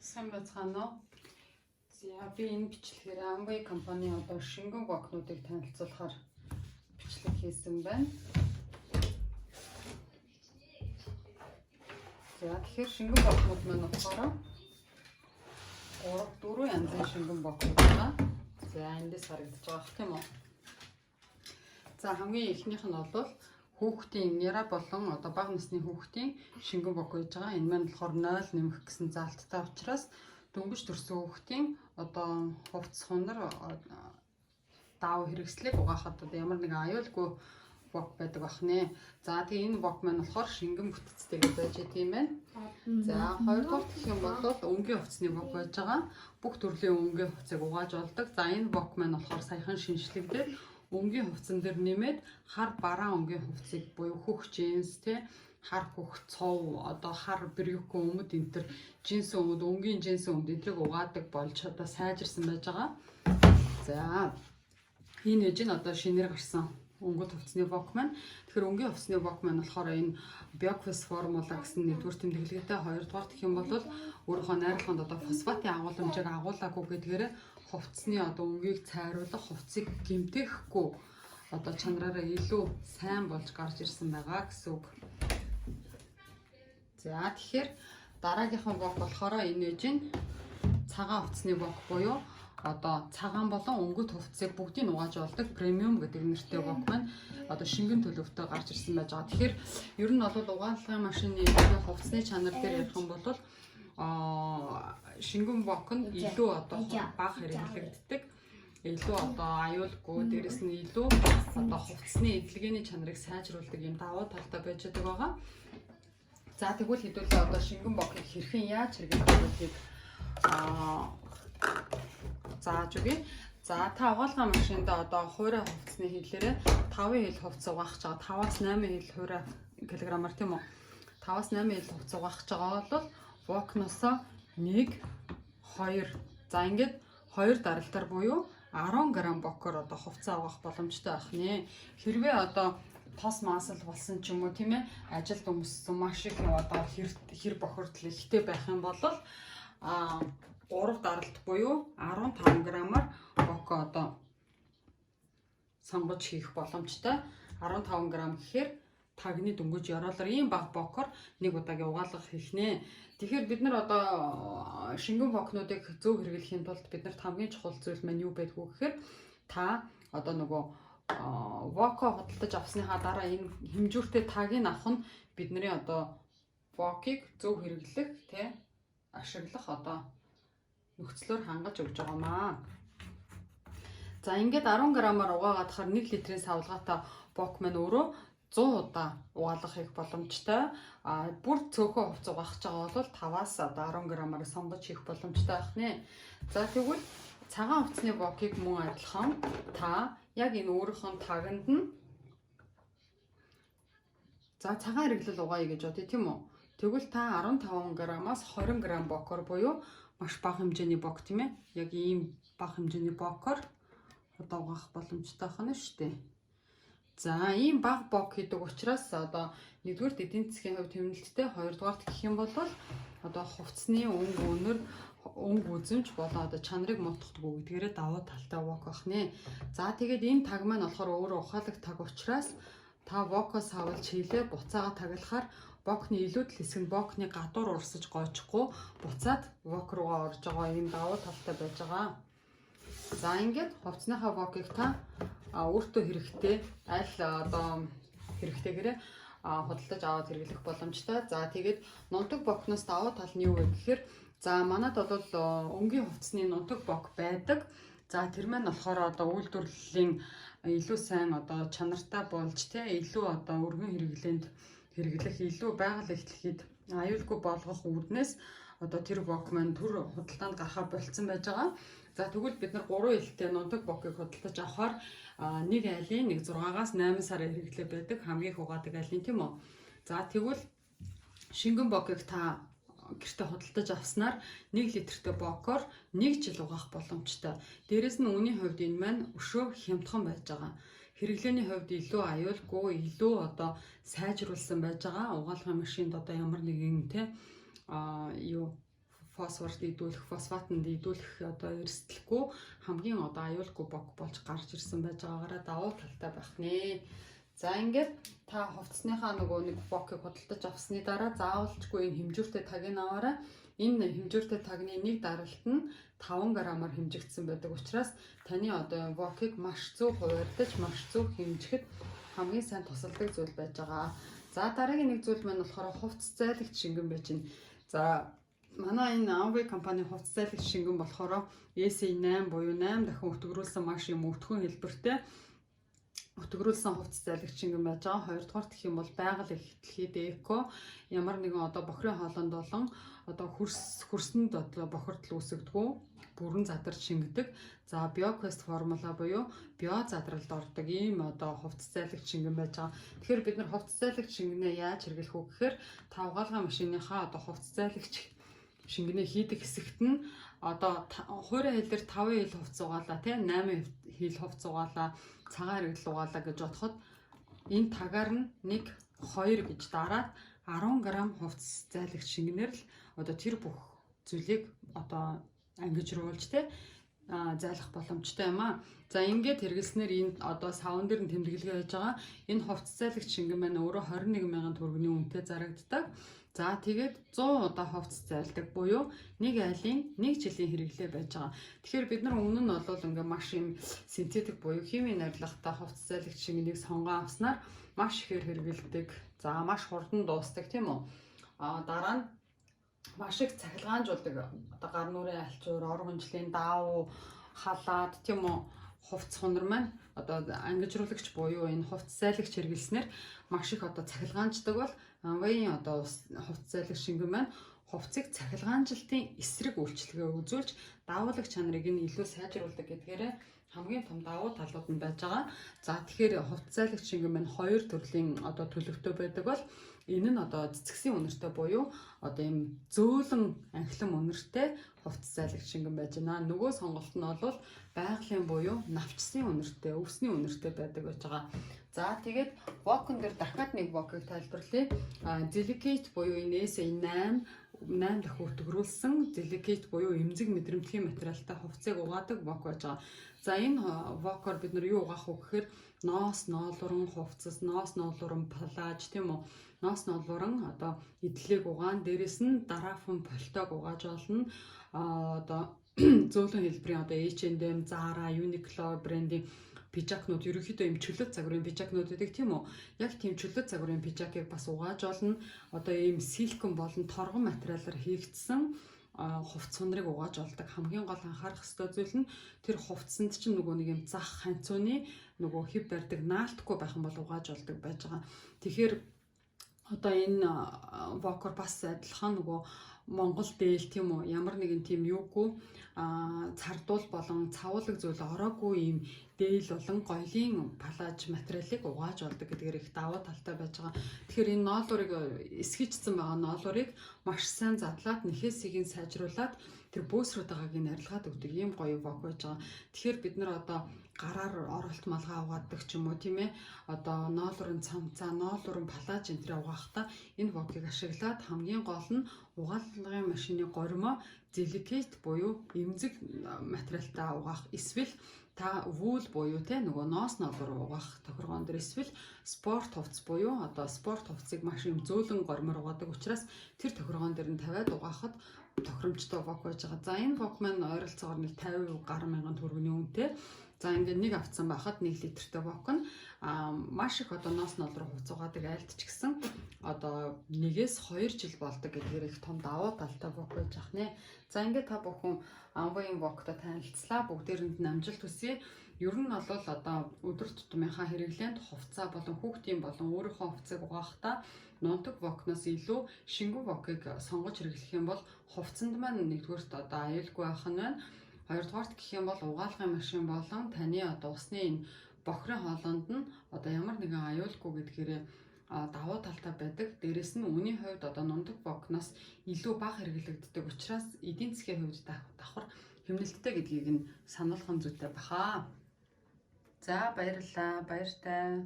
Сайн байцгаана уу? За, би энэ бичлэгээр Amway компани одоо шингэн вокнуудыг танилцуулахар бичлэг хийсэн байна. За, тэгэхээр шингэн вокнууд маань болохоор 3 4 янзын шингэн вокнууд байгаа. За, эндээс харагдаж байгаа бах, тийм үү? За, хамгийн эхнийх нь бол хүүхдийн нера болон одоо бага насны хүүхдийн шингэн бок байж байгаа. Энэ маань болохоор 0 нэмэх гэсэн заалттай учраас дөнгөж төрсөн хүүхдийн одоо хувцас хунар даав хэрэгслийг угаахад одоо ямар нэгэн аюулгүй бок байдаг бах нэ. За, тэгээ энэ бок маань болохоор шингэн бүтцтэй байж идэм байна. За, хоёрдугаар гэх юм бол өнгийн хувцсны бок байж байгаа. Бүх төрлийн өнгийн хувцсыг угааж болдог. За, энэ бок маань болохоор саяхан шинжлэгдээд өнгийн хувцсан дээр нэмээд хар бараан өнгийн хувцсыг буюу хөх джинс, те, хар хөх цов, одоо хар брюк өмд энэ төр джинс өмд, өнгийн джинс өмд энэ тэрийг угаадаг болж одоо сайжирсан байж байгаа. За, энэ ээж нь одоо шинээр гарсан өнгөт хувцсны вок маань. Тэгэхээр өнгийн хувцсны вок маань болохоор энэ Bioquest формула гэсэн нэгдүгээр тэмдэглэгээтэй, хоёрдугаар гэх юм бол өөрийнхөө найрлаганд одоо фосфатын агуулмжийг агуулаагүй гэдгээр хувцсны одоо өнгийг цайруулах, хувцсыг гэмтээхгүй одоо чанараараа илүү сайн болж гарч ирсэн байгаа гэсэн үг. За, тэгэхээр дараагийнхан вок болохоор энэ ээж нь цагаан хувцсны вок буюу одоо цагаан болон өнгөт хувцсыг бүгдийг угааж болдог премиум гэдэг нэртэй вок маань одоо шингэн төлөвтэй гарч ирсэн байж байгаа. Тэгэхээр ер нь бол угаалгын машины хувцсны чанар дээр ярих юм бол шингэн вок нь илүү одоо бага хэрэглэгддэг, илүү одоо аюулгүй, дээрэс нь илүү одоо хувцсны эдлэгээний чанарыг сайжруулдаг юм давуу талтай байж байгаа байгаа. За, тэгвэл хэдүүлээ одоо шингэн бокыг хэрхэн яаж хэрэглэх вэ гэдгийг зааж өгье. За, та угаалгын машинд одоо хуурай хувцсны хэллээрээ 5 хил хувцас угаах гэж байгаа. 5-аас 8 хил хуурай килограммаар, тийм үү? 5-аас 8 хил хувцас угаах гэж байгаа бол вокноосоо 1 2, за, ингээд 2 даралтаар буюу 10 г бокоор одоо хувцас угаах боломжтой байх нэ. Хэрвээ одоо тос масл болсон ч юм уу, тийм ээ, ажилд өмссөн маш их одоо хэр хэр бохирдол ихтэй байх юм бол 3 даралт буюу 15 граммаар боко одоо сонгож хийх боломжтой. 15 грамм гэхээр тагны дөнгөж ёроолоор ийм бага бокоор нэг удаагийн угаалга хийх нэ. Тэгэхээр бид нар одоо шингэн бокнуудыг зөв хэрэглэхийн тулд биднэрт хамгийн чухал зүйл маань юу байдгүй гэхээр та одоо нөгөө воко худалдаж авсныхаа дараа энэ хэмжүүртэй тагийг авах нь бидний одоо вокийг зөв хэрэглэх, тэ, ашиглах одоо нөхцлөөр хангаж өгч байгаамаа. За, ингээд 10 грамаар угаагаадахаар 1 литрийн савлгаатай бок маань өөрөө 100 удаа угаалга хийх боломжтой. А бүр цөөхөн хувцас угаах гэж байгаа бол 5-аас одоо 10 грамаар сонгож хийх боломжтой байх нэ. За, тэгвэл цагаан хувцсны бокийг мөн адилхан та яг энэ өөрийнхөө таганд нь, за, цагаан хэрэглэл угаая гэж бодъё, тийм үү? Тэгвэл та 15 грамаас 20 грамм бокоор буюу маш бага хэмжээний бок, тийм ээ. Яг ийм бага хэмжээний бокоор одоо угаах боломжтой байна шүү дээ. За, ийм бага бок хийдэг учраас одоо нэгдүгээрт эдийн засгийн хувьд хэмнэлттэй, хоёрдугаарт гэх юм бол одоо хувцсны өнгө үнэр, өнгө үзэмж болон одоо чанарыг муутгахдаггүй гэдгээрээ давуу талтай вок байх нэ. За, тэгээд энэ таг маань болохоор өөрөө ухаалаг таг учраас та воко савлж хийлээ буцаага таглахаар бокны илүүдэл хэсэг нь бокны гадуур урсаж гойчихгүй буцаад вок руугаа орж байгаа ийм давуу талтай байж байгаа. За, ингээд хувцсныхаа вокийг та өөртөө хэрэгтэй аль одоо хэрэгтэйгээрээ худалдаж аваад хэрэглэх боломжтой. За, тэгээд нунтаг бокноос давуу тал нь юу вэ гэхээр, за, манад бол өнгийн хувцсны нунтаг бок байдаг. За, тэр маань болохоор одоо үйлдвэрлэлийн илүү сайн одоо чанартай болж, те, илүү одоо өргөн хэрэглээнд хэрэглэх, илүү байгаль эрхлэхэд аюулгүй болгох үүднээс одоо тэр бок маань төр худалдаанд гарахаа болцсон байж байгаа. За, тэгвэл бид нар 3 илтэй нунтаг бокийг худалдаж авахаар нэг айлын нэг 6-аас 8 сар хэрэглээ байдаг, хамгийн их угаадаг айлын, тийм үү. За, тэгвэл шингэн бокийг та гэртээ худалдаж авснаар 1 литртэй бокоор 1 жил угаах боломжтой. Дээрээс нь үнийн хувьд энэ маань өшөө хямдхан байж байгаа. Хэрэглээний хувьд илүү аюулгүй, илүү одоо сайжруулсан байж байгаа. Угаалгын машинд одоо ямар нэгэн, те, юу Фосфорт идүүлэх, фосфатанд идүүлэх одоо эрсдэлгүй хамгийн одоо аюулгүй бок болж гарч ирсэн байж байгаагаараа давуу талтай байх нэ. За, ингээд та хувцсныхаа нөгөө нэг вокыг худалдаж авсны дараа заавалчгүй энэ хэмжүүртэй тагийг аваарай. Энэ хэмжүүртэй тагны нэг даралт нь 5 грамаар хэмжигдсэн байдаг учраас таны одоо вокыг маш зөв хуваарлаж, маш зөв хэмжихэд хамгийн сайн тусалдаг зүйл байж байгаа. За, дараагийн нэг зүйл маань болохоор хувцас зайлагч шингэн байж байна. За, манай энэ Amway компани хувцас зайлагч шингэн болохоор SA8 буюу 8 дахин өтгөрүүлсэн маш юм өтгөн хэлбэртэй өтгөрүүлсэн хувцас зайлагч шингэн байж байгаа. Хоёрдугаар гэх юм бол байгаль их дэлхийд эко, ямар нэгэн одоо бохирын хоолойнд болон одоо хөрсөнд одоо бохирдол үүсгдэггүй, бүрэн задарч шингэдэг. За, BioQuest формула буюу био задралд ордог ийм одоо хувцас зайлагч шингэн байж байгаа. Тэгэхээр бид нар хувцас зайлагч шингэнээ яаж хэрэглэх үү гэхээр та угаалгын машиныхаа одоо хувцас зайлагч шингэнээ хийдэг хэсэгт нь одоо хуурай хилээр 5 хил хувцас угаалаа, тий, 8 хил хувцас угаалаа, цагаан хэрэгдэл угаалаа гэж бодоход энэ тагаар нь 1 2 гэж дараад 10 г хувцас зайлагч шингэнээр л одоо тэр бүх зүйлийг одоо ангижруулж, те, зайлах боломжтой юм аа. За, ингээд хэрэглэснээр энэ одоо савн дээр нь тэмдэглэгээ хийж байгаа. Энэ хувцас зайлагч шингэн маань өөрөө 21 мянган төгрөгийн үнэтэй зарагддаг. За, тэгээд 100 удаа хувцас зайлдаг буюу нэг айлын нэг жилийн хэрэглээ байж байгаа. Тэгэхээр бид нар өмнө нь бол ингээ маш юм синтетик буюу химийн найрлагатай хувцас зайлагч шингэнийг сонгон авснаар маш ихээр хэрэгэлдэг. За, маш хурдан дуусдаг, тийм үү? А дараа нь маш их цахилгаанжуулдаг. Одоо гар нүрийн альчуур, ор хөнжлийн даав, халаад, тийм үү, хувцас хунар маань одоо ангижруулагч буюу энэ хувцас зайлагч хэрэглэснээр маш их одоо цахилгаанждаг бол Amway-ийн одоо хувцас зайлагч шингэн маань хувцсыг цахилгаанжилтын эсрэг үйлчилгээ үзүүлж дагуулах чанарыг нь илүү сайжруулдаг гэдгээрээ хамгийн том давуу талууд нь байж байгаа. За, тэгэхээр хувцас зайлагч шингэн маань хоёр төрлийн одоо төлөвтэй байдаг бол энэ нь одоо цэцгсийн үнэртэй буюу одоо ийм зөөлөн анхлан үнэртэй хувцас зайлагч шингэн байж байна. Нөгөө сонголт нь бол байгалийн буюу навчсын үнэртэй, өвсний үнэртэй байдаг байж байгаа. За, тэгээд вокон дээр дахиад нэг вокыг тайлбарлая. Delicate буюу энэ SA8 8 дахин өтгөрүүлсэн delicate буюу эмзэг мэдрэмтгий материалтай хувцсыг угаадаг вок байж байгаа. За, энэ вокоор бид нар юу угаах вэ гэхээр ноос ноолууран хувцас, ноос ноолууран плаж, тийм үү? Ноос ноолууран одоо эдлийг угаан, дээрэс нь дарафын пальтог угааж олно. А одоо зөөлөн хэлбэрийн одоо H&M, Zara, Uniqlo брендийн пижакнууд, ерөнхийдөө юм чөлөөт загварын пижакнууд гэдэг, тийм үү? Яг тийм чөлөөт загварын пижакыг бас угааж олно. Одоо ийм силикон болон торгон материалаар хийгдсэн хувцас хунарыг угааж олдог. Хамгийн гол анхаарах ёстой зүйл нь тэр хувцсанд чинь нөгөө нэг юм зах ханцууны нөгөө хэв барьдаг наалтгүй байх юм бол угааж олдог байж байгаа. Тэгэхээр одоо энэ вокор бас адилхан нөгөө Монгол дээл, тийм үү, ямар нэгэн тийм юугүй цардуул болон цавуулаг зүйл ороогүй ийм дээл болон гоёлын палаж материалыг угааж болдог гэдгээр их давуу талтай байж байгаа. Тэгэхээр энэ ноолуурыг, эсгийчсэн байгаа ноолуурыг маш сайн задлаад, нэхээсийг нь сайжруулад, тэр бөөсрөөд байгааг нь арилгаад өгдөг ийм гоё вок байж байгаа. Тэгэхээр бид нар одоо гараар оролт малгай угаадаг ч юм уу, тийм ээ, одоо ноолуурын цамцаа, ноолуурын палаж энэ тэрээ угаахта энэ вокийг ашиглаад хамгийн гол нь угаалгын машины горимоо delicate буюу эмзэг материалтай угаах, эсвэл та wool буюу те нөгөө ноос ноолоор угаах тохиргоон дээр, эсвэл спорт хувцас буюу одоо спорт хувцсыг маш юм зөөлөн гормоор угаадаг учраас тэр тохиргоон дээр нь тавиад угаахад тохиромжтой вок байж байгаа. За, энэ вок маань ойролцоогоор нэг 50 гаруй мянган төгрөгийн үнэтэй. За, ингээд нэг авцсан байхад 1 литртэй вок нь маш их одоо ноос нол руу хувцас угаадаг айлт ч гэсэн одоо 1-ээс 2 жил болдог гэдгээр их том давуу талтай вок байж ах нэ. За, ингээд та бүхэн Amway-ийн воктой танилцлаа. Бүгдээрэнд нь амжилт хүсье. Ер нь бол одоо өдөр тутмынхаа хэрэглээнд хувцас болон хүүхдийн болон өөрийнхөө хувцсыг угаахдаа нунтаг вокноос илүү шингэн вокыг сонгож хэрэглэх юм бол хувцсанд маань нэгдүгээрт одоо аюулгүй байх нь байна. Хоёрдугаарт гэх юм бол угаалгын машин болон таны одоо усны энэ бохрын хоолойнд нь одоо ямар нэгэн аюулгүй гэдгээрээ давуу талтай байдаг. Дээрэс нь үнийн хувьд одоо нунтаг вокноос илүү бага хэрэглэгддэг учраас эдийн засгийн хувьд давхар хэмнэлттэй гэдгийг нь сануулах нь зүйтэй баха. За, баярлалаа. Баяртай.